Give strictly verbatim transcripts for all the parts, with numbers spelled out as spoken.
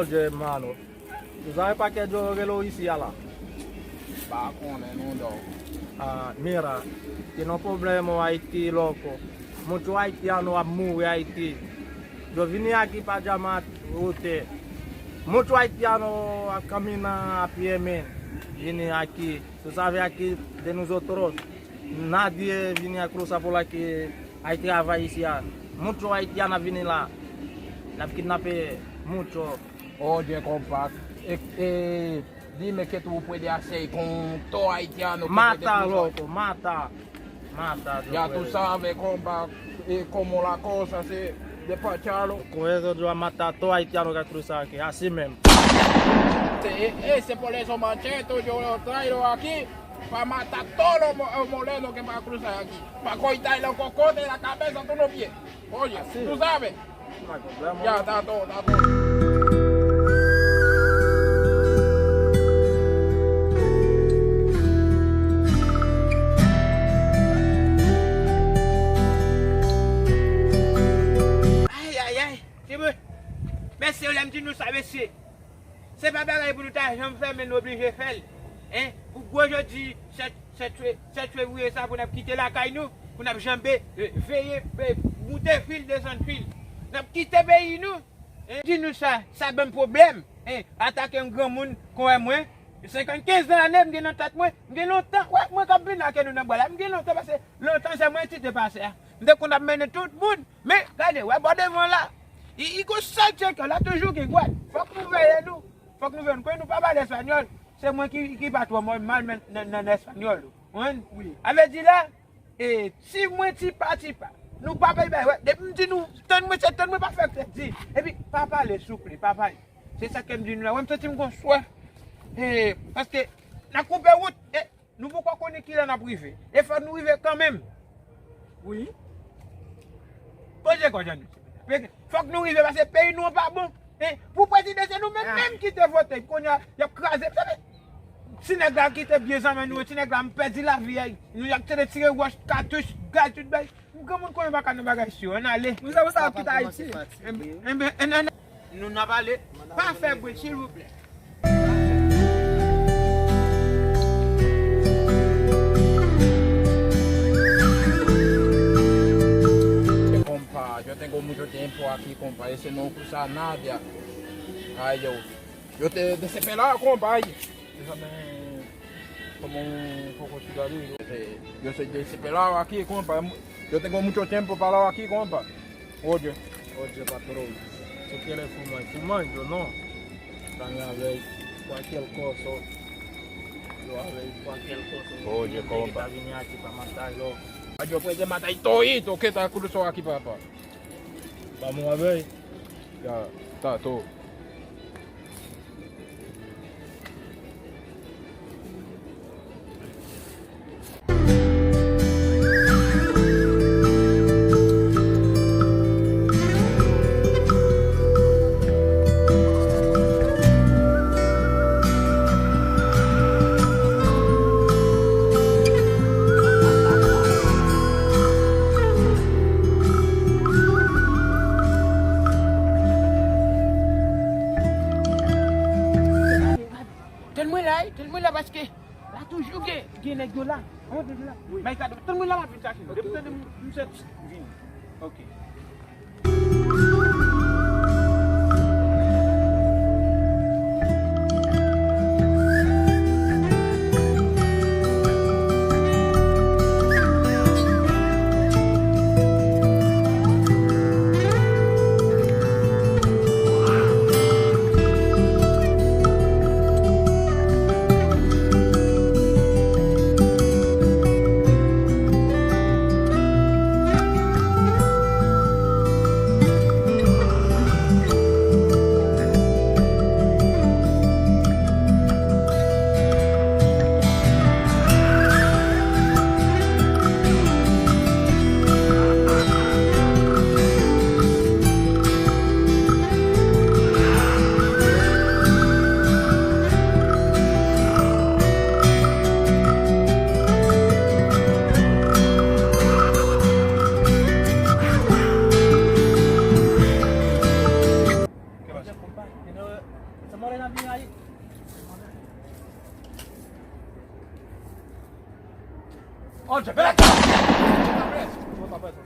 Germano. Tú sabes pa qué yo relo isi a la? Pa konnen non, dog. Ah, mira, tiene un problema Haití, loco. Mucho haitiano ap mouri Ayiti. Yo vini aki pa djama wote. Mucho haitiano ap kamina a pye men. Vini aki. Tú sabes aquí de nosotros. Nadie vini a cruzar por aquí. Hay travay isi a. Mucho haitiano ap vini la. L ap kidnape mucho. Oye, compa, eh, eh, dime que tú puedes hacer con todo haitiano que puede cruzar. Mata, loco, mata. Mata, yo puede. Ya tú sabes, compa, eh, como la cosa se despacharlo. Con eso yo a matar todo haitiano que cruza aquí, así mismo. Eh, eh, ese por eso, machete, yo lo traigo aquí pa matar todo lo mo-, eh, moreno que va a cruzar aquí. Pa cortarle un cocote de la cabeza a todos los pies. Oye, tú sabes. No hay problema. Ya, está todo, está todo. Ay, ay, ay. Se mwen. Mesye, lè m di nou sa, mesye. Se pa bagay pou nou ta janm fè, men nou oblije fè l. Hein? Pou gwo jodi sèt, sèt fe-, sèt fevriye sa pou n ap kite lakay nou, pou n ap janbe, eh, veye, eh, moute fil, desann fil. N ap kite peyi nou. Hein? Di nou sa, sa ban m pwoblèm. Hein? Atake yon granmoun kon wè mwen. Senkannkenz lane m gen nan tèt mwen. M gen lontan, wè, mwen k ap vin la ke nou nan bwa la. M gen lontan pase, lontan se mwen ki te pase a. M te konn ap mennen tout moun. Men, gade, wè bò devan la. I, i gon sèl tchekè, la toujou gen gad. Fòk nou veye nou. Fòk nou veye nou. Konnen nou pa pale espanyòl. Se mwen ki, ki pa twò mal, mal men nan, nan, nan espanyòl. Konprann? Wi. A vle di la, e, ti mwen, ti pa, ti pa. Nou pa bay bay, wè. Depi m di nou, tann mwen, se tann mwen, pa fè tèt di. Epi, pa pale, souple, pa pale. Se sa ke m di nou la. Wè, m santi m gon swè. E, paske, n a koupe wout. E, Nou poko konnen kilè n ap rive. E fòk nou rive kanmenm. Wi. Poze kò, Jean-Luc. Fòk nou rive, paske peyi nou an pa bon. E pou prezidan, se nou menm menm ki te vote. Kounye a, y ap kraze. Tande, ti nèg la ki te byen zanmi nou, ti nèg la, m pèdi lavi a. Nou y ap tande tire wòch, katouch, gaz, tout bay. Granmoun konnen pa ka nan bagay si yo, ann ale. Nou se pou sa ap kite Ayiti. Enben, enben, enn, enn, nou n ap ale. Pa fè bri, silvouplè. Compa, yo tengo mucho tiempo aquí, compa. Ese no cruza nadie. Ay, yo. Yo te desesperado, compa. Ay. Déjame como un poco cigarrillo. Eh, yo estoy desesperado aquí, compa. Yo tengo mucho tiempo parado aquí, compa. Oye. Oye, patrón. Tú quieres fumar, fuma, yo no. Están a ver cualquier cosa. Yo a ver cualquier cosa. Oye, compa. Está viniendo aquí para matarlo. Ay, yo puedo matar todito que está cruzado aquí, papá. Vamos a ver. Ya, está todo. Tann mwen la, wi, tann mwen la, paske la toujou gen, gen nèg yo la. An, nèg yo la. Wi. Bay kado. Tann mwen la, m ap vin chache nou. Depi tande m, m sot vini. Ok.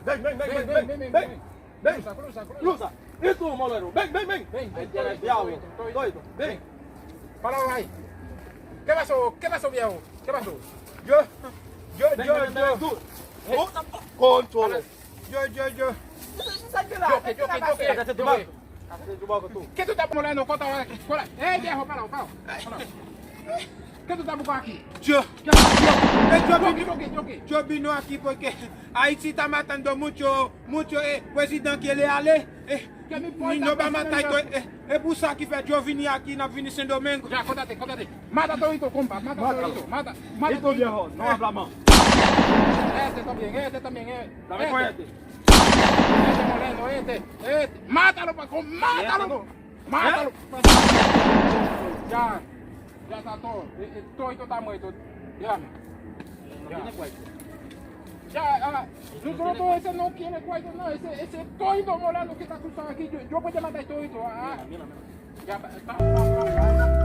Bang, bang, bang, bang, bang. Bang. Close up, close up, close up. Close up. Esto, Molero. Bang, bang, bang. Bang, bang, bang. Diablo. Todo esto. Bang. Para ahí. ¿Qué pasó? ¿Qué pasó, viejo? ¿Qué pasó? Yo, yo, yo, yo. Oh, control. Yo, yo, yo. Joke, joke, joke. Hasta tu banco. ¿Qué tú estás molando? Cota, cota. Eh, viejo, para, para. ¿Qué tú estás buscando aquí? Yo, yo, yo. Joke, joke, joke. Yo vino aquí porque Haití está matando mucho, mucho eh, presidente que le ale. Eh, Niño va matar y todo. Eh, es por eso que yo vine aquí, no vine Santo Domingo. Ya, contate, contate. Mata todito, compa. Mata todito. Mata, mata todito. Esto viejo, no hablamos. Este también, este también, eh. Dame con este. Este moreno, este, este. Mátalo, pa, con, mátalo. Mátalo. Ya. Ya está todo. Eh, eh, todo esto está muerto. Déjame. Ya. Ya, ah, nosotros ese no quiere cuarto, no, ese, ese todito moreno que está cruzado aquí, yo, yo puedo matar todito, ah. Ya, pa, pa, pa, pa, pa.